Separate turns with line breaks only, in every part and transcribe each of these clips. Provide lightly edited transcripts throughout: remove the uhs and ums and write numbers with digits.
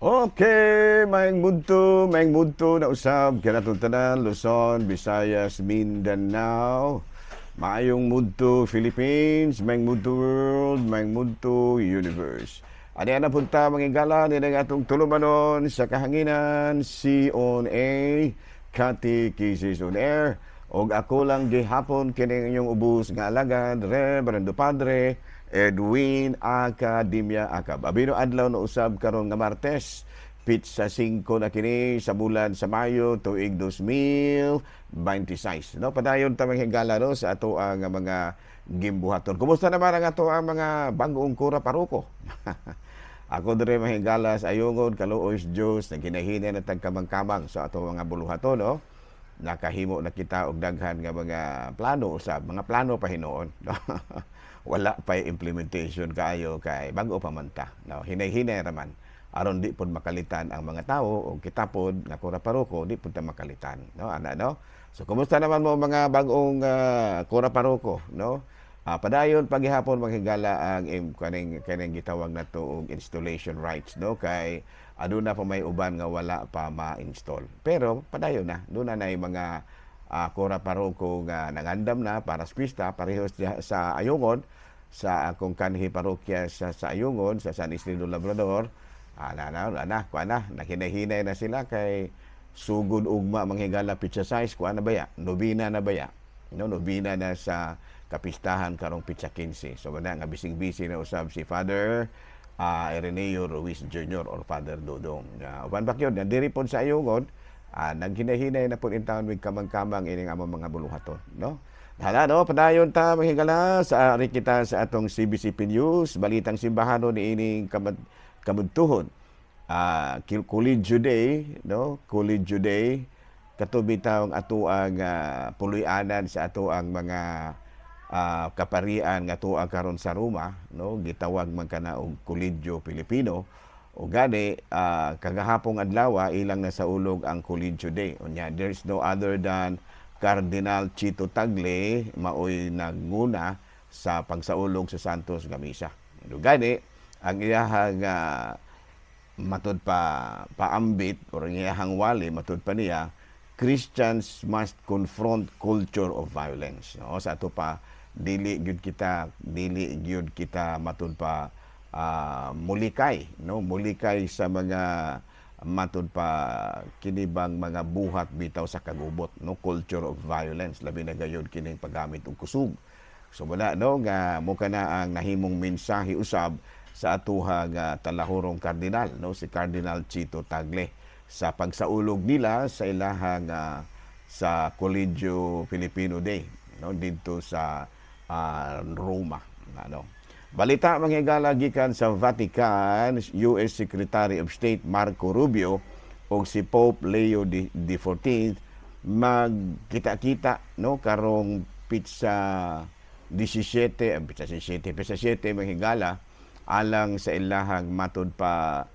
Okay, maayong budto na usab kanatong tanan, Luzon, Visayas, Mindanao. Maayong budto, Philippines, maayong budto, world, maayong budto, universe. Ani ana punta, mga higala, ni ang atong tulumanon sa kahanginan, C on A, Catechesis on Air. Og ako lang gihapon kining inyong ubos nga alagad, Reverendo Padre Edwin Academia Acab. Abino adlaw na usab karon nga Martes, petsa 5 na kini sa bulan sa Mayo, tuig 2026. No, padayon ta, mga higala, no, sa ato ang mga gimbuhaton. Kumusta naman ang ato ang mga bag-ong kura paroko? Ako dire, mga higala, sa Ayungod, kaluoy sa Dios, naghinay-hinay na tag kamang-kamang sa ato mga buluhaton, no? Nakahimo na kita og daghan nga mga plano usab, mga plano pa hinuon. Wala pa implementation kaayo kay bago pa man ta. No, hinay-hinay raman aron di pod makalitan ang mga tao o kita pod nga kura paroko di pod ta makalitan, no, ana, no? So kumusta naman mo mga bag-ong kura paroko, no? Padayon paghihapon, mga higala, ang kaning kaning gitawag nato og installation rites, no, kay aduna pa may uban nga wala pa ma-install, pero padayon na. Duna na mga kura paroko nga nangandam na para sa pista, parehos diha sa Ayungod, sa akong kanhi parokya sa Ayungod sa San Isidro Labrador. Na na na na kuan na, nakinahinay na sila kay sugod ugma, mga higala, petsa 6, kuan na baya, nobina na baya, no, nobina na sa kapistahan karong petsa 15. So wala nga bising-busy na usab si Father Ireneo Ruiz Jr. or Father Dodong. Uban pa gyud diri pod sa Ayungod, naghinay-hinay na pod intawon mig kamang-kamang ining among mga buluhaton, no? Hala, no, padayon ta, mga higala, sa ari kita sa atong CBCP News, balitang simbahano ni ining kabudtuhon. Collegio Day, no? Collegio Day kato bitaw ang ato ang puloy-anan sa ato ang mga kaparian nga tuang karon sa Roma, no? Gitawag man kana og Collegio Filipino. O gani kagahapong adlaw ilang nasaulog ang Collegio Day. Unya there is no other than Cardinal Chito Tagle maoy nagnguna sa pagsaulog sa Santos nga misa. O gani ang iyahang matud pa paambit or ang iyahang wali, matud pa niya, "Christians must confront culture of violence," no? Sa ato pa dili gyud kita matud pa mulikay, no, mulikay sa mga matud pa kini bang mga buhat bitaw sa kagubot, no, culture of violence, labi na gayud kining paggamit og kusog. So wala, no, nga mo kana ang nahimong mensahe usab sa atuha nga talahurong kardinal, no, si Cardinal Chito Tagle, sa pagsaulog nila sa ilahang sa Collegio Filipino Day, no, didto sa Roma, ano. Balita, mga higala, gikan sa Vatican, US Secretary of State Marco Rubio ug si Pope Leo the 14th magkita-kita, no, karong petsa 17, ang petsa 17, petsa 7, mga higala, alang sa ilahang matud pa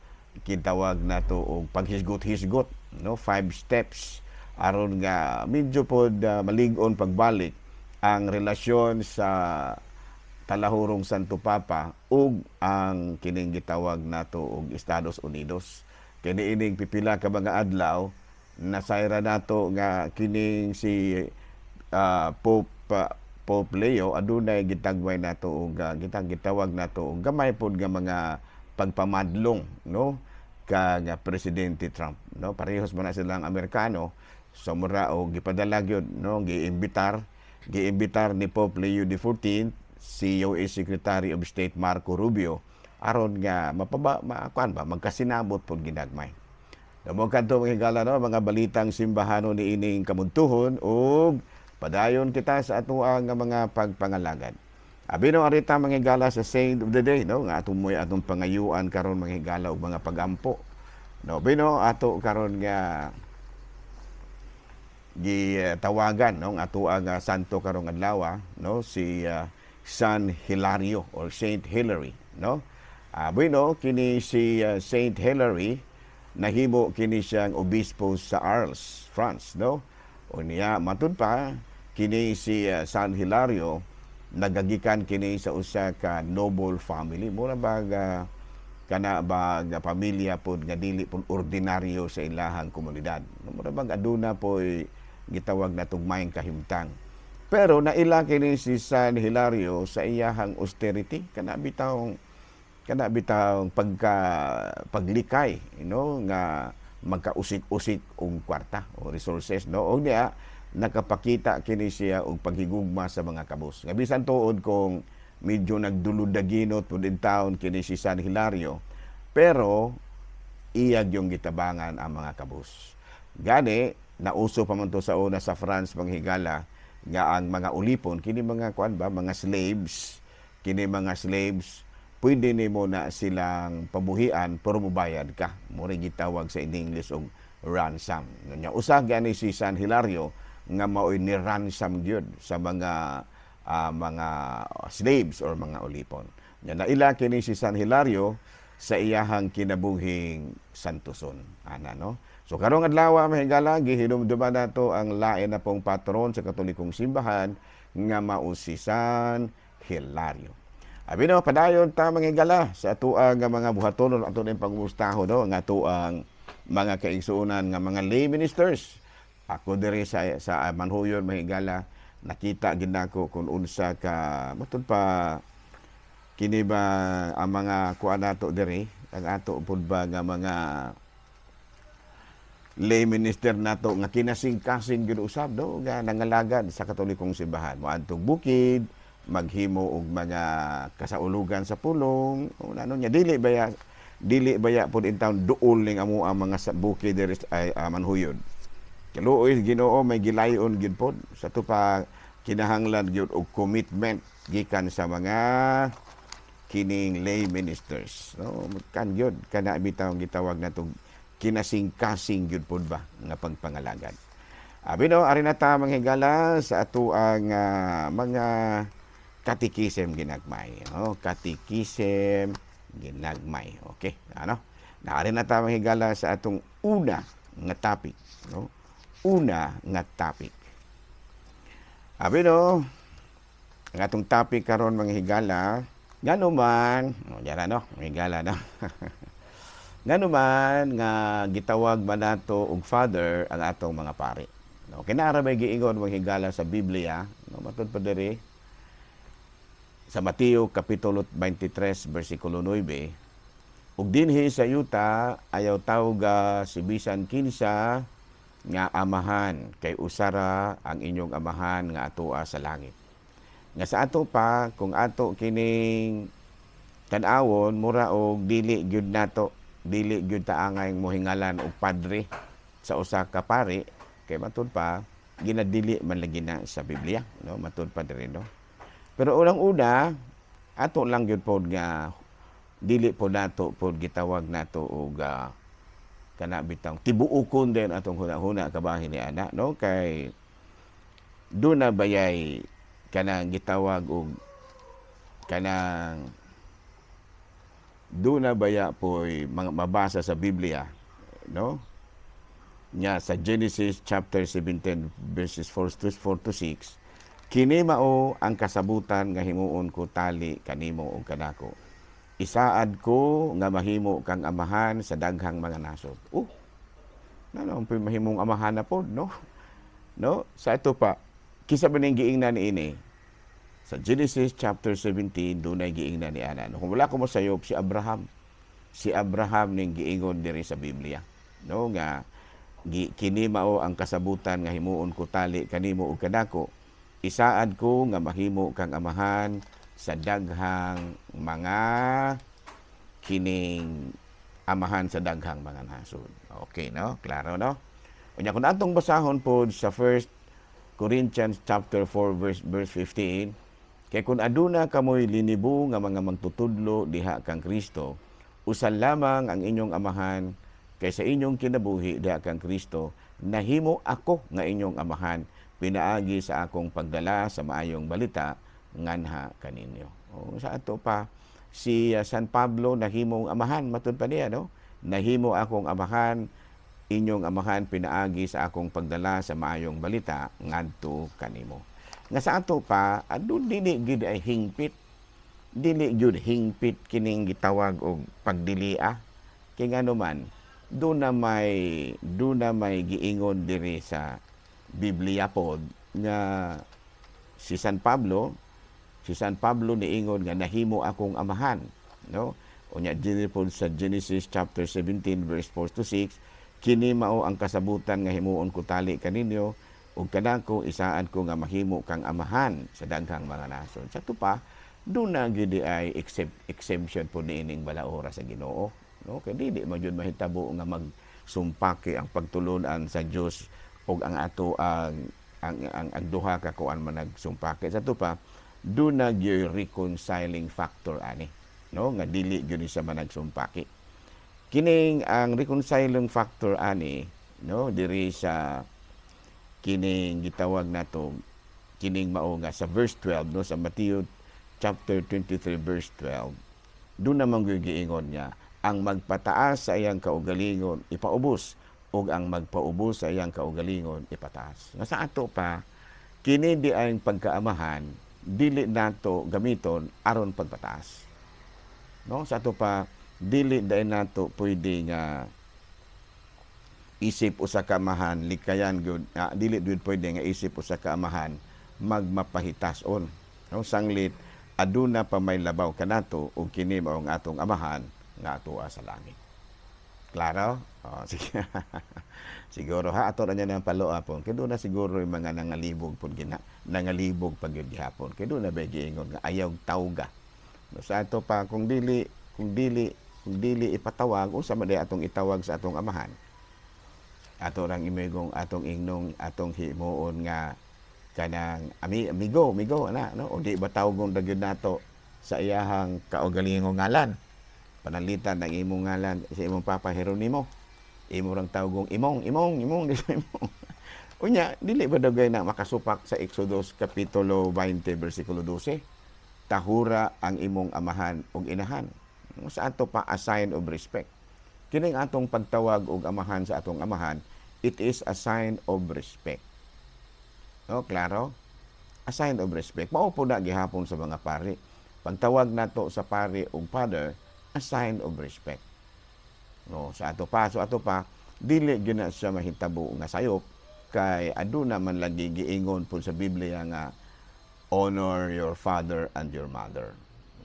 kitawag nato og paghisgot-hisgot, no, five steps aron nga medyo pod malig-on pagbalik ang relasyon sa talahurong Santo Papa ug ang kining gitawag nato og Estados Unidos. Kini ining pipila ka mga adlaw nasayra nato nga kining si Pope Leo adunay gitagway nato og gitawag nato og gamay pod nga mga pagpamadlong, no, kag Presidente Trump, no? Parehos man na silang Amerikano, so mura og gipadala gyud, no, giimbitar giimbitar ni Pope Leo XIV si US Secretary of State Marco Rubio aron nga mapaba makuan ba, magkasinabot pod ginagmay. Mo kadto, mga higala, no, mga balitang simbahano ni ining kamuntuhon ug padayon kita sa atoang nga mga pagpangalagad. Abi no arita, mga higala, sa Saint of the Day, no, nga atong moy atong pangayuan karon, mga higala, ug mga pagampo. No, bino ato karon nga gitawagan, no, ang ato ang santo karong adlaw, no, si San Hilario or Saint Hilary, no? Bueno, kini si Saint Hilary nahimo kini siyang obispo sa Arles, France, no? Unya matud pa kini si San Hilario nagagikan kini sa usa ka noble family. Mura bag Kana ba nga pamilya pod nga dili pud ordinaryo sa ilahang komunidad. Mura bang aduna po'y gitawag na tugmayng kahimtang. Pero naila kini si San Hilario sa iyahang austerity, kana bitawng pagka paglikay, nga magkausik-usik og kwarta o resources, no? Og niya nakapakita kini siya og paghigugma sa mga kabus. Nga bisan tuod kung medyo nagduludaginot pud in town kini si San Hilario, pero iya gyung gitabangan ang mga kabus. Gani nauso pa man to sa una sa France, mga higala, nga ang mga ulipon kini, mga kuan ba, mga slaves kini, mga slaves, pwede nimo na silang pabuhian pero mobayad ka. Mao gitawag sa in English og ransom. Nya usa gani si San Hilario nga maoy ni ransom gyud sa mga slaves or mga ulipon. Nya naila kini si San Hilario sa iyahang kinabuhing santuson. Ana, no? So karong adlaw, mga higala, gihinumduman nato ang lain na pong patron sa Katolikong Simbahan nga mao si San Hilario. Abi no, padayon ta, mga higala, sa atoang nga mga buhatonon, ato ning pangumustaho, no, nga atoang mga kaigsuonan nga mga lay ministers. Ako diri sa Manhuyon, mga higala, nakita gid nako kung unsa ka matud pa kini ba ang mga kuan nato diri, ang ato pud ba nga mga lay minister nato nga kinasing-kasing gyud usab, no, nga nangalagad sa Katolikong Simbahan, moadtong bukid, maghimo og mga kasaulugan sa pulong o ano niya. Dili baya pud in town duol ning amo ang mga sa bukid diri ay Manhuyod. Kaluoy Ginoo, may gilayon gyud pod. Sa ato pa, kinahanglan gyud og commitment gikan sa mga kining lay ministers, no? Kan gyud kana bitaw gitawag natong kinasing-kasing gyud pod ba nga pagpangalagad. Abi no, ari na ta, mga higala, sa ato ang mga katikisem ginagmay, no? Katikisem ginagmay. Okay, ano, naari na ta, mga higala, sa atong una nga topic, no? Una nga topic. Abi no, ang atong topic karon, mga higala, ngano man, oh, diyan no, mga higala, no? Ngano man nga gitawag man nato og father ang atong mga pari? No, kinara may giingon, mga higala, sa Biblia, no, matud pa diri sa Mateo kapitulo 23 bersikulo 9, "Ug dinhi sa yuta ayaw tawga si bisan kinsa nga amahan, kay usara ang inyong amahan nga atoa sa langit." Nga sa ato pa, kung ato kining tan-awon, mura og dili gyud nato, dili gyud ta angay mohingalan og padre sa usa ka pari, kay matud pa ginadili man lagi na sa Biblia, no? Matud pa diri, no? Pero unang-una, ato lang gyud pod nga dili po nato pod gitawag nato og kana bitang tibuokon din atong huna-huna kabahin ni ana, no? Kay duna bayay kanang gitawag og kanang duna baya po'y mga mabasa sa Biblia, no? Nya sa Genesis chapter 17 verses 4 to 6, "Kini mao ang kasabutan nga himuon ko tali kanimo ug kanako. Isaad ko nga mahimo kang amahan sa daghang mga nasod." Oh. Ano ang mahimong amahan na pod, no? No? Sa ito pa, kisa ba ning giingnan ni ini? Sa Genesis chapter 17, dunay giingnan ni ana. No, kung wala ko mo sayop, si Abraham. Si Abraham ning giingon diri sa Biblia. No, nga kini mao ang kasabutan nga himuon ko tali kanimo ug kanako. Isaad ko nga mahimo kang amahan sa daghang mga kining amahan sa daghang mga nasod. Okay, no? Klaro, no? Unya kung atong basahon pod sa 1 Corinthians chapter 4 verse 15, "Kay kung aduna kamoy linibo nga mga magtutudlo diha kang Kristo, usa lamang ang inyong amahan, kay sa inyong kinabuhi diha kang Kristo nahimo ako nga inyong amahan pinaagi sa akong pagdala sa maayong balita nganha kaninyo." O, sa ato pa, si San Pablo nahimong amahan matud pa niya, no? Nahimo akong amahan, inyong amahan, pinaagi sa akong pagdala sa maayong balita ngadto kanimo. Nga sa ato pa, adun dili gid ay hingpit. Dili gyud hingpit kining gitawag og pagdilia. Kay ngano man, do na may giingon diri sa Biblia pod nga si San Pablo niingon nga nahimo akong amahan, no? Unya diri pod sa Genesis chapter 17 verse 4 to 6, kini mao ang kasabutan nga himuon ko tali kaninyo ug kanako isaan ko nga mahimo kang amahan sa daghang mga nasod. Sa ato pa, duna gyud ay exemption po niining balaora sa Ginoo, no? Kay dili man gyud mahitabo nga magsumpaki ang pagtulunan sa Dios ug ang ato ang duha ka kuan man nagsumpaki. Sa ato pa, duna gyud reconciling factor ani, no, nga dili gyud siya managsumpaki. Kining ang reconciling factor ani, no, diri sa kining gitawag nato kining mao nga sa verse 12, no, sa Matthew chapter 23 verse 12, doon naman gyud giingon niya, ang magpataas sa iyang kaugalingon ipaubos ug ang magpaubos sa iyang kaugalingon ipataas. Nga sa ato pa, kini di ang pagkaamahan dili nato gamiton aron pagpataas. No, sa ato pa, dili dai nato pwede nga isip usa ka amahan likayan gyud, dili gyud pwede nga isip usa ka amahan magmapahitason, no, sanglit aduna pa may labaw kanato ug kini mao ang atong Amahan nga atoa sa langit. Klaro? Oh, sige. Siguro ha, ato ra niya ng palo pon. Kay duna siguro yung mga nangalibog pud gina, nangalibog pag yun gihapon. Kay duna ba giingon nga ayaw tawga. No, sa ato pa, kung dili ipatawag, unsa man day atong itawag sa atong amahan? Ato rang imigong atong ingnong atong himuon nga kanang amigo, amigo ana, no? O di ba tawgon ra gyud nato sa iyahang kaugalingong ngalan? Pananglitan ang imong ngalan sa imong papa Jeronimo. Imo rang tawgong imong, imong, imong, di sa imong. Unya, dili ba dugay na makasupak sa Exodus kapitulo 20 bersikulo 12? Tahura ang imong amahan ug inahan. Sa ato pa, a sign of respect. Kining atong pagtawag og amahan sa atong amahan, it is a sign of respect. No, klaro? A sign of respect. Mao po na gihapon sa mga pari. Pagtawag nato sa pari og father, a sign of respect. No, sa ato pa, so ato pa, dili gyud na siya mahitabo nga sayop kay aduna man lagi giingon po sa Biblia nga honor your father and your mother.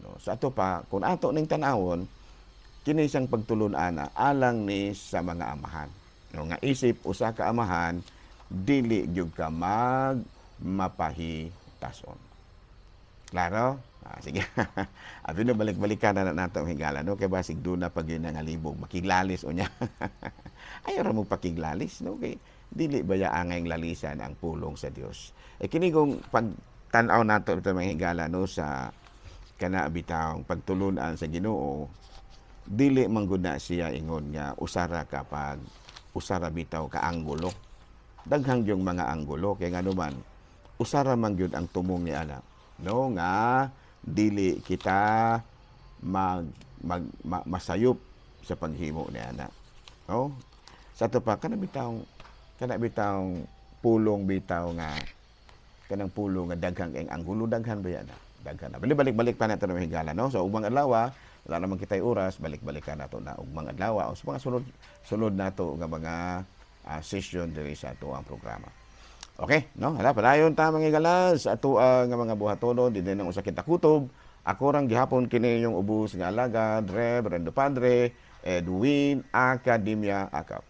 No, sa ato pa, kung ato ning tan-awon, kini siyang pagtulun-ana alang ni sa mga amahan. No, nga isip usa ka amahan dili gyud ka mag mapahitason. Klaro? Ah, sige. Abi no, balik-balikan na nato ang higala, no, kay basig duna pag yun nga libog makiglalis unya. Ayaw ra mo pakiglalis, no, kay dili ba ya angay lalisan ang pulong sa Dios. Eh kini kung pagtan-aw nato ito, mga higala, no, sa kana bitawng pagtulunan sa Ginoo, dili man gud na siya ingon nga usara ka pag usara bitaw ka anggulo. Daghang yung mga anggulo kay ngano man usara man gyud ang tumong ni ana, no, nga dili kita mag, mag ma, masayop sa paghimo ni ana, no? Sa ato pa, kana bitawng pulong bitaw nga kanang pulong nga daghang kay anggulo, daghan ba yan? Daghan na. Balik balik pa nato ng higala, no? So ugmang adlaw, wala naman kitay oras, balik-balikan nato na ugmang adlaw o sa mga sunod sunod nato nga mga session diri sa ato ang programa. Okay, no? Hala, padayon ta, mga higala, sa ato ang mga buhatonon dinhi nang usa kita kutob. Ako rang gihapon kini yung ubos nga alagad, Reverendo Padre Edwin Academia Acap.